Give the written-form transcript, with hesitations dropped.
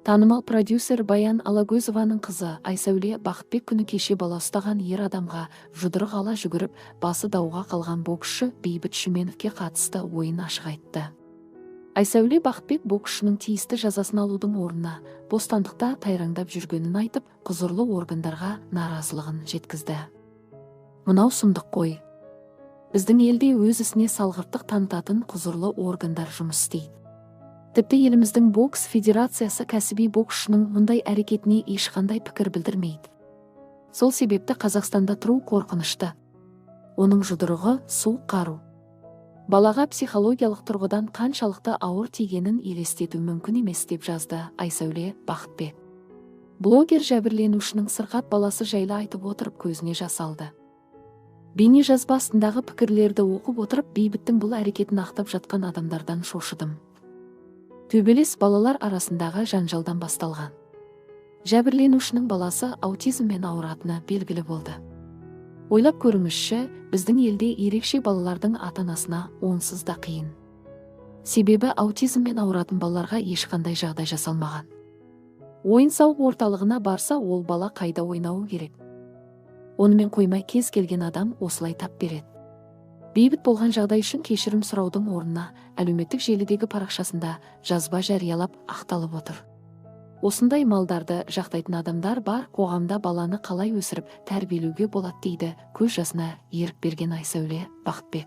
Танымал продюсер Баян Алагөзованың қызы Айсәуле Бақытбек күні кеше бала ұстаған ер адамға жұдырық ала жүгіріп, басы дауға қалған боксшы Бейбіт Шүменовке қатысты ойын ашық айтты. Айсәуле Бақытбек боксшының тиісті жазасын алудың орнына бостандықта тайраңдап жүргенін айтып, құзырлы органдарға наразылығын жеткізді. Мынау сұмдық қой. Біздің елде өз ісіне салғырттық танытатын құзырлы органдар жұмыс істейді. Тіпті еліміздің бокс федерациясы кәсіби боксшының мұндай әрекетіне ешқандай пікір білдірмейді. Сол себепті Қазақстанда тұру қорқынышты. Оның жұдырығы суық қару. Балаға психологиялық тұрғыдан қаншалықты ауыр тигенін елестету мүмкін емес, деп жазды Айсәуле Бақытбек. Блогер жәбірленушінің сырқат баласы жайлы айтып отырып көзіне жас алды. Бейне жазба астындағы пікірлерді оқып отырып, Бейбіттің бұл әрекетін ақтап жатқан адамдардан шошыдым. Төбелес балалар арасындағы жанжалдан басталған. Жәбірленушінің баласы аутизммен ауыратыны белгілі болды. Ойлап көріңізші, біздің елде ерекше балалардың ата-анасына онсыз да қиын. Себебі аутизммен ауыратын балаларға ешқандай жағдай жасалмаған. Ойын-сауық орталығына барса, ол бала қайда ойнауы керек? Онымен қоймай кез келген адам осылай тап береді. Бейбіт болған жағдай үшін кешірім сұраудың орнына әлеуметтік желідегі парақшасында жазба жариялап ақталып отыр. Осындай малдарды жақтайтын адамдар бар қоғамда баланы қалай өсіріп тәрбиелеуге болады, дейді көз жасына ерік берген Айсәуле Бақытбек.